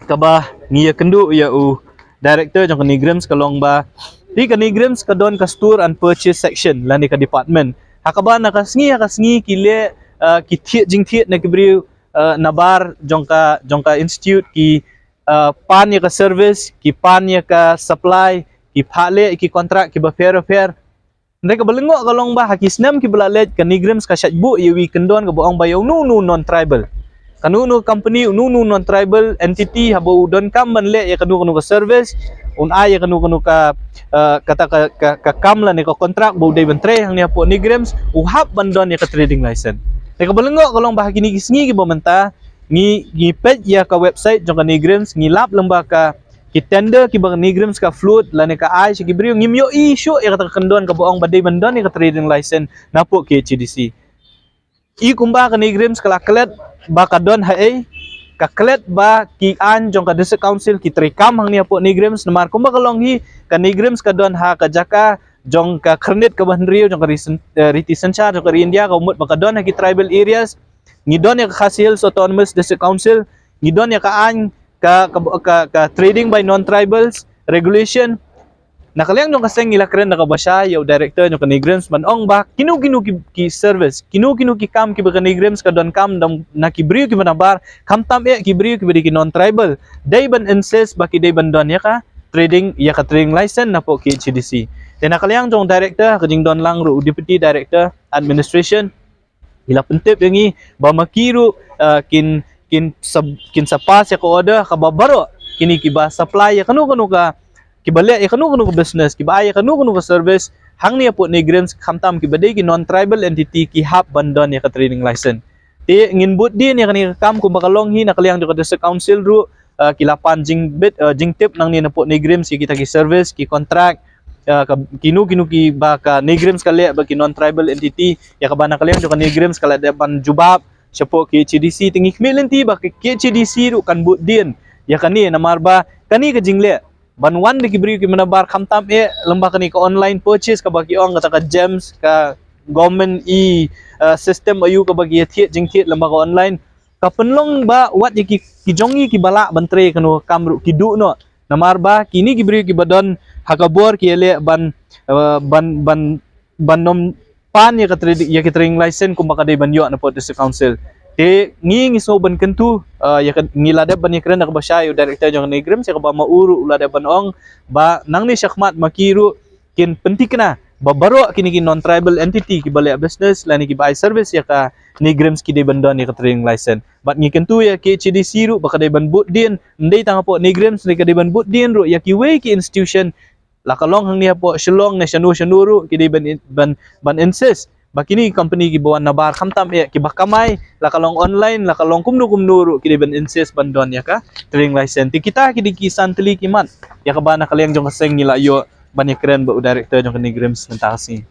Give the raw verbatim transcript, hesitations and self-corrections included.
Kaba ngi ïa kynduh ïa u director jong ka NEIGRIHMS ka long ba, te ka NEIGRIHMS ka don ka store and purchase section lane ka department ha kaba na ka sngi ha ka sngi ki leh, uh, ki thied jingthied na ki briew, uh, nabar jong ka, jong ka institute, ki, uh, pan ïa ka service, ki pan ïa ka supply, ki phah leh ki contract kiba pher pher. Hynrei kaba lyngngoh ka long ba ha ki snem kiba la leit ka NEIGRIHMS ka shait buh ïa u kyndon kaba ong ba ïa uno uno non-tribal, kano kano company, uno uno non-tribal entity haba u donkam ban leh ïa kano kano ka service, un ai ïa kano kano ka, uh, kata ka, ka, ka kam lane ka contract ba u dei ban trei hangne hapoh NEIGRIHMS, u hap ban don ïa ka trading license. Hynrei kaba lyngngoh ka long ba ha kine ki sngi kiba mynta ngi, ngi peit ïa ka website jong ka NEIGRIHMS, ngi lap lyngba ka ki tender kiba ka NEIGRIHMS ka float lane ka ai sha ki briew, ngim ïohi shuh ïa kata ka kyndon kaba ong ba dei ban don ïa ka trading license napoh KHADC. I kumba ka NEIGRIHMS ka la klet ba ka don haei, ka klet ba ki aiñ jong ka District Council ki treikam hangne hapoh NEIGRIHMS, namar kumba ka long hi ka NEIGRIHMS ka don ha ka jaka jong ka khyrnit kaba hynriew jong ka ri syn-, eh, riti synshar jong ka ri India, ka mut ba ka don ha ki tribal areas. Ngi don ïa ka Khasi Hills Autonomous District Council, ngi don ïa ka aiñ ka, ka, ka, ka Trading by Non-Tribals Regulation. Na ka liang jong ka seng ngi la kren da kaba shai ïa u director jong ka NEIGRIHMS ban ong ba kino kino ki, ki service, kino kino ki kam kiba ka NEIGRIHMS ka donkam na ki briew kiba nabar, khamtam eh ki briew kiba dei ki non-tribal, dei ban insist ba ki dei ban don ïa ka trading, ïa ka trading license napoh KHADC. Te na ka liang jong u director, ka jingdon lang ruh u deputy director administration, ki la pyntip ïa ngi ba ma ki ruh, uh, kin, kin sa, kin sa pass ïa ka order kaba baroh kine kiba supply ïa kano kano ka, kiba leh ïa kano kano ka business, kiba ai ïa kano kano ka service hangne hapoh NEIGRIHMS, khamtam kiba dei ki non-tribal entity, ki hap ban don ïa ka trading license. Te ngin bud dien ïa kane ka kam kumba ka long hi. Na ka liang jong ka District Council ruh, uh, ki la pan jingbit, uh, jingtip nangne napoh NEIGRIHMS ïa kita ki service, ki contract, uh, ka, kino kino kiba ka NEIGRIHMS ka leh bad ki non-tribal entity, ïa kaba na ka liang jong ka NEIGRIHMS ka la dep ban jubab shapoh KHADC. Te ngi khmih lynti ba ka KHADC ruh kan bud dien ïa kane, namar ba kane ka jingleh ban wan da ki briew kiba nabar, khamtam eh lyngba kane ka online purchase kaba ki ong, kata ka GeMS, ka government e, uh, system aïu kaba ki ïa thied jingthied lyngba ka online, ka pynlong ba wat ïa ki, ki jong ngi kiba lah ban trei kano ka kam ruh ki duh noh. Namar ba kine ki briew kiba don ha ka bor ki ïa leh ban, uh, ban, ban, ban nym pan ïa ka trading, ïa ka trading license kumba ka dei ban ïoh napoh District Council. Te ngi, ngi sngew ban kyntu, uh, ïa ka, ngi la dep ban ïakren da kaba shai ïa u director jong ka NEIGRIHMS, ïa kaba ma u ruh u la dep ban ong ba nangne shakhmat ma ki ruh kin pynthikna ba baroh kine ki non-tribal entity kiba leh business lane kiba ai service ïa ka NEIGRIHMS ki dei ban don ïa ka trading license. Bad ngi kyntu ïa ka KHADC ruh ba ka dei ban bud dien, ym dei tang hapoh NEIGRIHMS, ka dei ban bud dien ruh ïa kiwei ki institution, la ka long hangne hapoh Shillong ne shano shano ruh, ki dei ban, ban, ban insist ba kine ki company kiba wan nabar, khamtam eh kiba kamai, la ka long online, la ka long kumno kumno ruh, ki dei ban insist ban don ïa ka trading license. Te kita ki dei ki san tylli ki mat ïa kaba na ka liang jong ka seng ngi la ïoh ban ïakren bad u director jong ka NEIGRIHMS mynta ka sngi.